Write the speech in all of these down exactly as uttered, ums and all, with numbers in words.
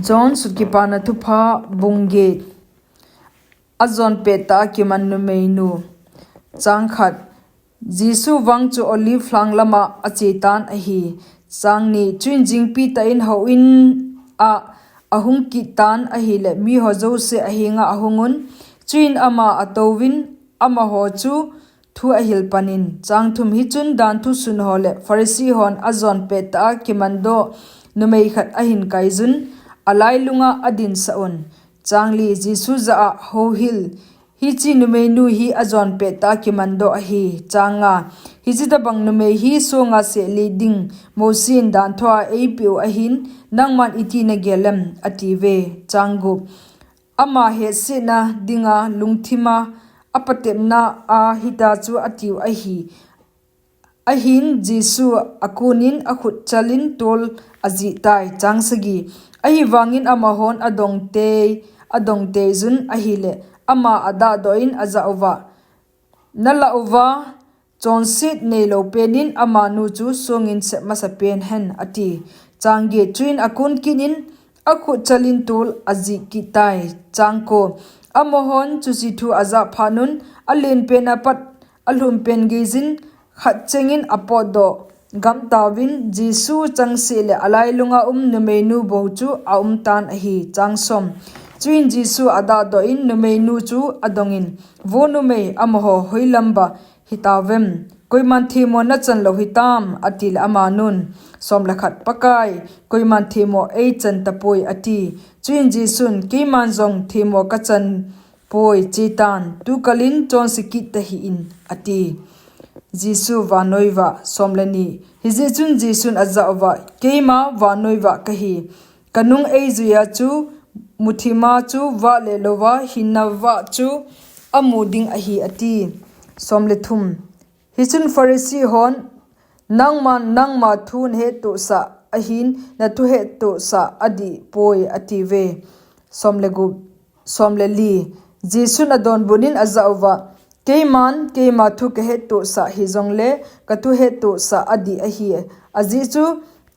John Sut Kipana Thupha, bung get. Ajon pettah a kiman numeinu. Chang khat. Jesu vang chu Olive lhang lama ache tan ahi. Chang ni. Chuin jingpi tah in houin a ahung kit tan ahile, miho jouse ahenga ahungun, chuin ama atouvin, amaho chu thu ahil panin. Chang thum. Hichun danthu sunho le Pharisee hon ajon pettah a kimandoh numei khat ahin kaiyun, alailunga adinsah un. Chang li. Jesu jah a, Houhil, hiche numeinu hi ajon pettah a kimandoh ahi. Chang nga. Hiche tobang numei hi songa seh li ding Mosen danthu a eipeh u ahin, nangman iti nagel em? atiuve. Chang gup. Ama hetsetna dinga lungthima apatepna a hitia chu atiu ahi. Ahin Jesu akunin akhut chalin tol ajih tai. Chang sagi. Ahivangin amahon adongtei, adongteiyun ahile, ama adahdoh in ajah uva, Nalah uva chonset neilou penin amanu chu songin sep masapen hen, ati. Chang get. Chuin akun kit in akhut chalin tol ajih kit tai. Chang ko. Amahon chuche thu ajah phatnun, alenpen apat alhumpen geiyin khat chengin apotdoh gamtauvin, Jesu changseh le alailunga um numeinu bou chu aum tan ahi. Chang som. Chuin Jesu adahdoh in numeinu chu adongin, Vo numei, amaho hoilamba hitauvem? Koiman themmo nachan lou hitam? atile amanun, Som le khat. Pakai, koiman themmo eichan tapoi, ati. Chuin Jesun, Keiman jong themmo kachan poi, chetan, tukalin chonse kit tahih in, ati. Jesu vannoi vah. Som le ni. Hijeh chun Jesun ajah uva, Keima vannoi vah kahi. Kanung eijuiya chu muthima chu vah le louva hinna vah chu amu ding ahi, ati. Som le thum. Hichun Pharisee hon, Nangman nangma thu nahettohsah ahin, nathu hettohsah adih poi, atiuve. Som le gup. Som le li. Jesun adonbut in ajah uva, Keiman keima thu kahettohsah hijongle kathu hettohsah adih ahi. Ajeh chu,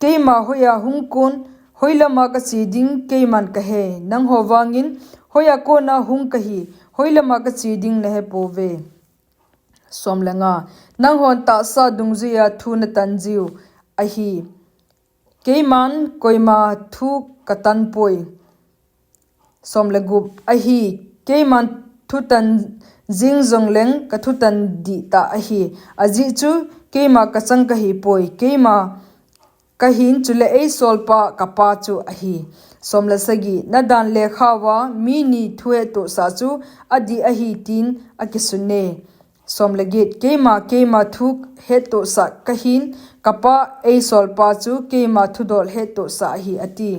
keima hoiya hung kon, hoilama kache ding keiman kahei. Nangho vangin hoiya kona hung kahi, hoilama kache ding nahepouve. Som le nga. Nanghon tahsa dungjuiya thu natanjiu ahi. Keiman koima thu katanpoi. Som le gup. Ahi, keiman thutan jing jongleng kathutan dihtah ahi. Ajeh chu keima kachang kahipoi. Keima kahin, chule eisolpa kapa chu ahi. Som le sagi. Nadan lekhauva mi ni thu hettohsah chu adih ahi, tin akisune. Som le get. Keima, keima thu hettohsah kahin, kapa eisolpa chu keima thudol hettohsah ahi, ati.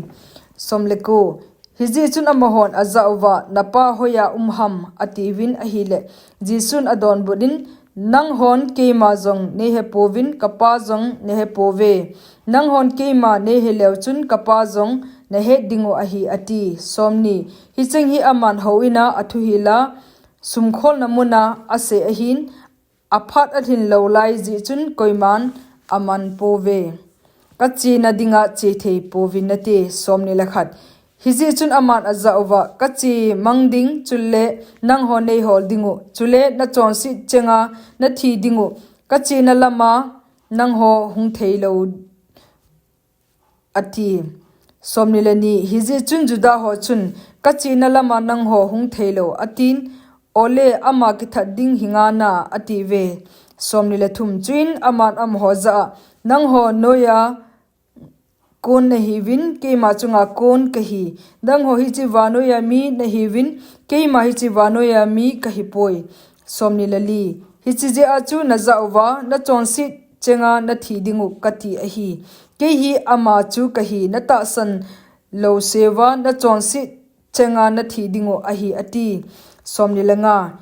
Som le ko. Hijeh chun amahon ajah uva, Napa hoiya um ham? atiuvin ahile, Jesun adonbut in, Nanghon keima jong neihepouvin, kapa jong nahepouve. Nanghon keima neiheleu chun kapa jong nahet dingu ahi, ati. Som ni. Hicheng hi aman houin a athuhila, sumkholna muna asei ahin, aphat alhin lou lai jeh chun koiman aman pouve. Kachena dinga chethei pouvin nate. Som ni le khat. Hijeh chun aman ajah uva, Kache mang ding, chule nangho neihol dingu, chule nachonset chenga nathi dingu, kachena lama nangho hung theilou, ati. Som ni le ni. Hijeh chun Juda ho chun, Kachena lama nangho hung theilou, atin, ole ama kithat ding hinga na, atiuve. Som ni le thum. Chuin aman amaho jah a, Nangho noiya kon nahiuvin, keima chunga kon kahi. Nangho hiche vannoiya mi nahiuvin, keima hiche vannoiya mi kahipoi. Som ni le li. Hiche jeh a chu najah uva, Nachonset chenga nathi dingu, kati ahi. Kei hi ama chu kahi, natahsan louseuva, nachonset chenga nathi dingu ahi, ati. Som ni le nga.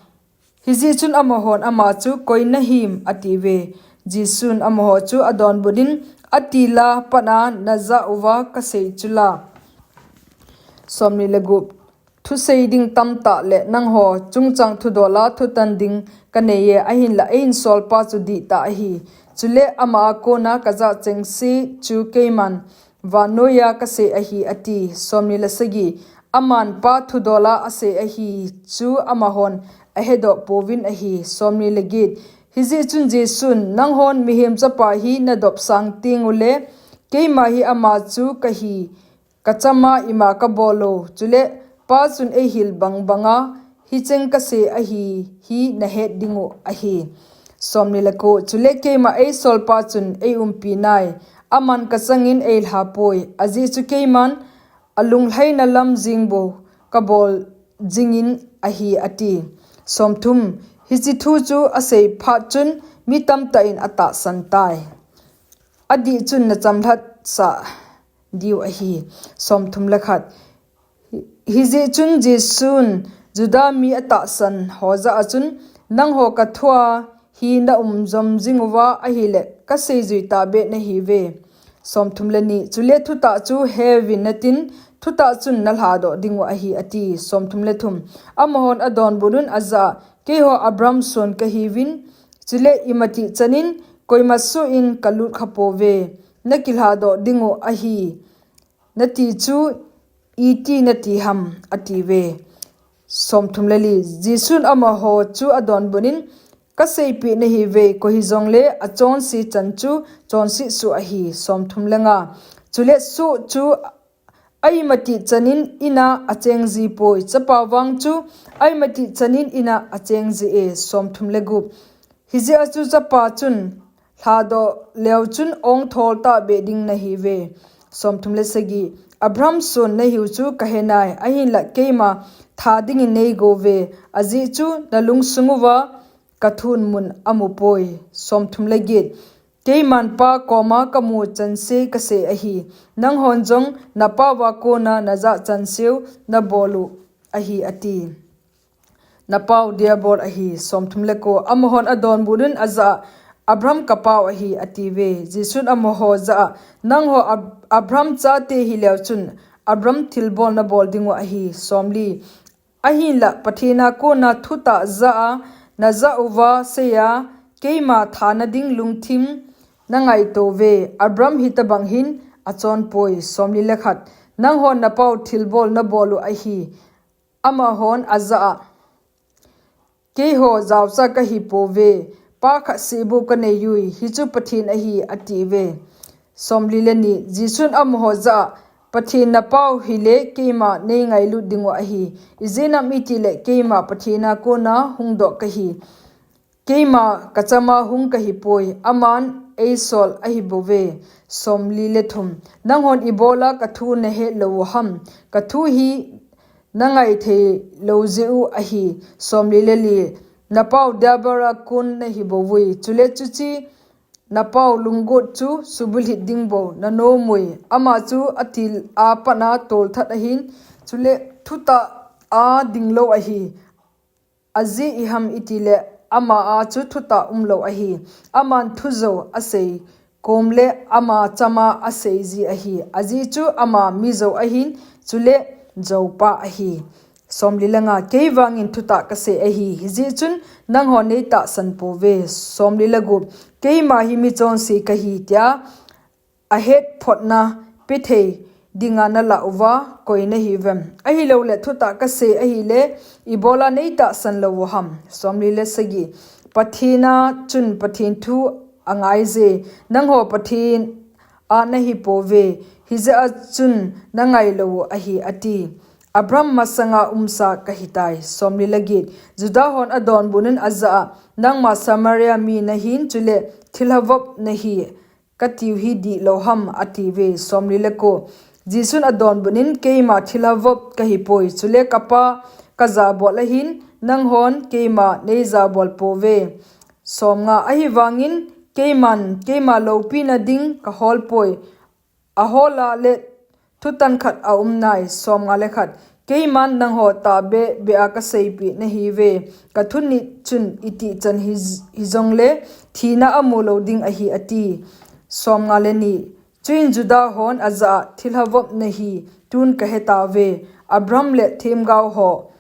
Hijeh chun amahon ama chu, Koi nahim? atiuve. Jesun amaho chu adonbut in, Atila patna najah uva kasei chula. Som ni le gup. Thusei ding tamtah le nangho chungchang thudola thutan ding kaneiye, ahinla eihinsolpa chu dihtah ahi. Chule ama a kona kajah chengse chu keiman vannoiya kasei ahi, ati. Somni le sagi. Aman Pa thudola asei ahi chu amahon ahedoh pouvin ahi. Somni le get. Hijeh chun Jesun, nanghon Mihem Chapa hi nadopsang tengule, keima hi ama chu kahi, kachama ima kabol lou, chule Pa chun eihil bangbanga hicheng kasei ahi hi nahet dingu ahi. Somni le ko. Chule keima eisolpa chun eiumpi nai, aman kachangin eilhapoi, ajeh chu keiman alunglhaina lam jeng bou kabol jingin ahi, ati. Somthum. Hiche thu chu asei phat chun mi tamtah in atahsan tai. Adih chun nachamlhat sah diu ahi. Somthum le khat. Hijeh chun Jesun Juda mi atahsan ho jah a chun, nangho kathua hi naumjom jinguva ahile, kaseijui tahbeh nahiuve. Somthum le ni. Chule thutah chu heuvin natin, thutah chun nalhadoh dingu ahi, ati. Somthum le thum. Amahon adonbutnun ajah a, keiho Abraham son kahiuvin, chule imatih chanin koima soh in kalut khapouve, nakilhadoh dingu ahi nati chu iti nati ham, atiuve. Somthum le li. Jesun amaho chu adonbutnin, kaseipeh nahiuve, koi hijongle achonse chan chu chonset soh ahi. Somthum le nga. Chule soh chu aimatih chanin ina acheng jipoi, chapa vang chu aimatih chanin ina acheng ji e. Somthum le gup. Hijeh a chu chapa chun lhadoh leu chun ongthol tahbeh ding nahiuve. Somthum le sagi. Abraham son nahiu chu kahenai, ahinla keima tha dingin neigouve, ajeh chu nalung sunguva kathun mun amupoi. Somthum le get. Keiman Pa koma kamu chanse kasei ahi, nanghon jong napaova kona najah chanseu nabolu ahi, ati. Napao Diabol ahi. Somthum le ko. Amahon adonbutnun ajah a, Abraham kapao ahi, atiuve. Jesun amaho jah a, nangho Ab-, Abraham chate hileu chun Abraham thilbol nabol dingu ahi. Somli. Ahinla Pathen a kona thutah jah a najah uva seiya keima thana ding lungthim nangaitouve. Abraham hitobang hin achonpoi. Somli le khat. Nanghon napao thilbol nabolu ahi. Amahon ajah a, keiho jaocha kahipouve, Pa khat seh bou kaneiyui, hichu Pathen ahi, atiuve. Somli le ni. Jesun amaho jah a, Pathen napao hile keima neingailut dingu ahi. Ijeh inem itile keima Pathen a kona hungdoh kahi. Keima kachama hung kahipoi, aman eisol ahibouve. Somli le thum. Nanghon ibola kathu nahet lou u ham? Kathu hi nangai thei lou jeh u ahi. Somli le li. Napao Diabol a kon nahibouvui, chule chuche napao lunggot chu subulhit ding bou nanomui. Ama chu athil a patna tolthat ahin, chule thutah a dinglou ahi. Ajeh iham itile ama a chu thutah umlou ahi. Aman thujou asei komle ama chama aseiji ahi. Ajeh chu ama mijou ahin, chule joupa ahi. Somli le nga. Kei vangin thutah kasei ahi, hijeh chun nanghon neitahsan pouve. Somli le gup. Keima hi michonse kahi tia ahetphotna pethei dinga nalah uva koi nahiuvem? Ahiloule thutah kasei ahile, ibola neitahsan lou u ham? Somli le sagi. Pathen a chun Pathen thu angaije, nangho Pathen a nahipouve, hijeh a chun nangailou u ahi, ati. Abraham masanga umsa kahitai. Somli le get. Juda hon adonbutnin ajah a, nangma Samaria mi nahin, chule thilha vop nahi katiu hi dihlou ham, atiuve. Somli le ko. Jesun adonbutnin, keima thilha vop kahipoi, chule kapa kajabol ahin, nanghon keima neijabol pouve. Somnga. Ahivangin keiman keima loupina ding kaholpoi, ahola le thutan khat aumnai. Somnga le khat. Keiman nangho tahbeh beh a kaseipeh nahiuve, kathunit chun itihchan hi, hijongle thina amu lou ding ahi, ati. Somnga le ni. Chuin Juda hon ajah a, thilha vop nahi, tun kahetauve. Abraham le themgao ho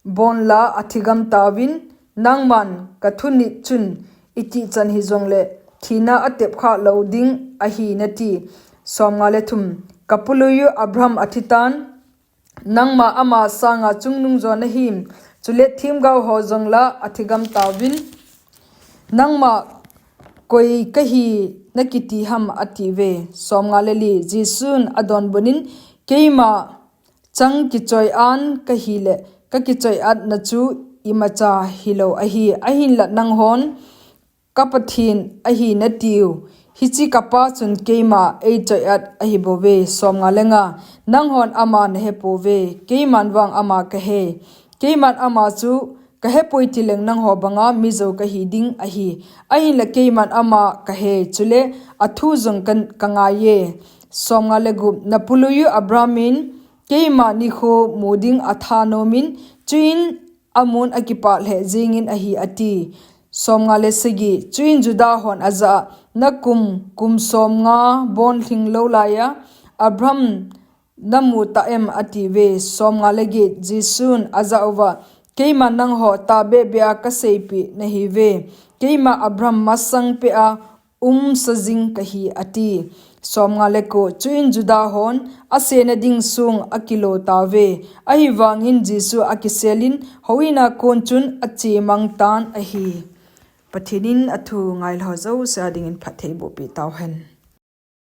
bonla athigam tauvin, nangman kathunit chun itihchan hijongle thina atepkhah lou ding ahi nati. Somnga le thum. Kapuluyu Abraham athitan, nangma ama sanga chungnung jo nahim, chule themgao ho jong la athigam tauvin, nangma koi kahi nakiti ham, atiuve. Somnga le li. Jesun adonbutnin, keima chang kichoi an kahile, kakichoi atna chu imacha hilou ahi, ahinla nanghon ka Pathen ahi natiu, hiche ka Pa chun keima eichoi at ahibouve. Somnga le nga. Nanghon ama nahepouve, keiman vang ama kahe. Keiman ama chu kahepoi tileng nangho banga mijou kahi ding ahi. Ahinla keiman ama kahe, chule athu jong ka, kangaiye. Somnga le gup. Napuluyu Abraham in keima nikho mu ding atha nomin, chuin amun akipah lheh jengin ahi, ati. Somnga le sagi. Chuin Juda hon ajah a, nakum, kum somnga bon lhinglou laiya Abraham namu ta em, atiuve. Somnga le get. Jesun ajah uva, keiman nangho tahbeh beh a kaseipeh nahiuve, keima Abraham masang peh a umsa jing kahi, ati. Somnga le ko. Chuin Juda hon asena ding song akilo tauve, ahivangin Jesu akiselin houin a kon chun achemang tan ahi. Pathen in athu ngailhah jouse a dingin phatthei bohpeh tauhen.